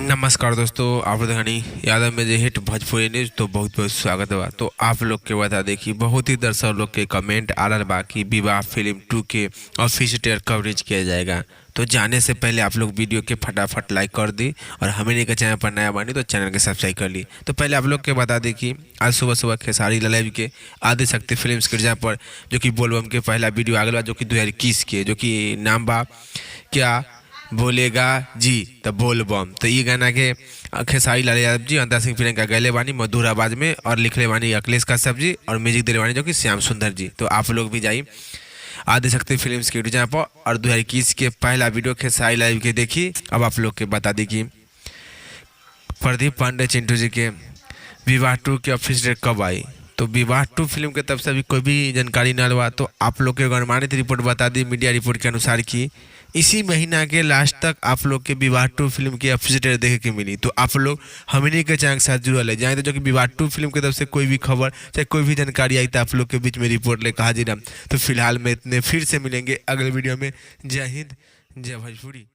नमस्कार दोस्तों, आप लोग यादव में जे हिट भोजपुरी न्यूज तो बहुत बहुत स्वागत बा। तो आप लोग के बता दें कि बहुत ही दर्शक लोग के कमेंट आ रहा बा कि विवाह फिल्म 2 के ऑफिशियल कवरेज किया जाएगा। तो जाने से पहले आप लोग वीडियो के फटाफट लाइक कर दी और हमने के चैनल पर नया बानी तो चैनल के सब्सक्राइब कर ली। तो पहले आप लोग के बता दें कि आज सुबह सुबह खेसारी लाल के आदि शक्ति फिल्म गिरजा पर जो कि बोलबम के पहला वीडियो आ गया, जो कि 2021 के, जो कि नाम बा क्या बोलेगा जी तो बोलबम। तो ये गाना के खेसारी लाल यादव जी, अंतरा सिंह, प्रियंका गैले बानी मधुर आवाज में और लिखले बानी अखिलेश कश्यप जी और म्यूजिक दिले बानी जो कि श्याम सुंदर जी। तो आप लोग भी जाइए आदिशक्ति फिल्म के यूट्यूब चैनल पर और 2021 के पहला वीडियो खेसारी लाइव के देखी। अब आप लोग के बता दी कि प्रदीप पांडे चिंटू जी के विवाह 2 के ऑफिस डेट कब आई। तो विवाह 2 फिल्म के तरफ से अभी कोई भी जानकारी न हुआ। तो आप लोग के अनुमानित रिपोर्ट बता दी मीडिया रिपोर्ट के अनुसार कि इसी महीना के लास्ट तक आप लोग के विवाह 2 फिल्म के ऑफिस डेट देखे के मिली। तो आप लोग हमनी के चैनल के साथ जुड़ल है जाए तो जो कि विवाह 2 फिल्म की तरफ से कोई भी खबर चाहे कोई भी जानकारी आई तो आप लोग के बीच में रिपोर्ट लेकर हाजिर हम। तो फिलहाल में इतने, फिर से मिलेंगे अगले वीडियो में। जय हिंद, जय भोजपुरी।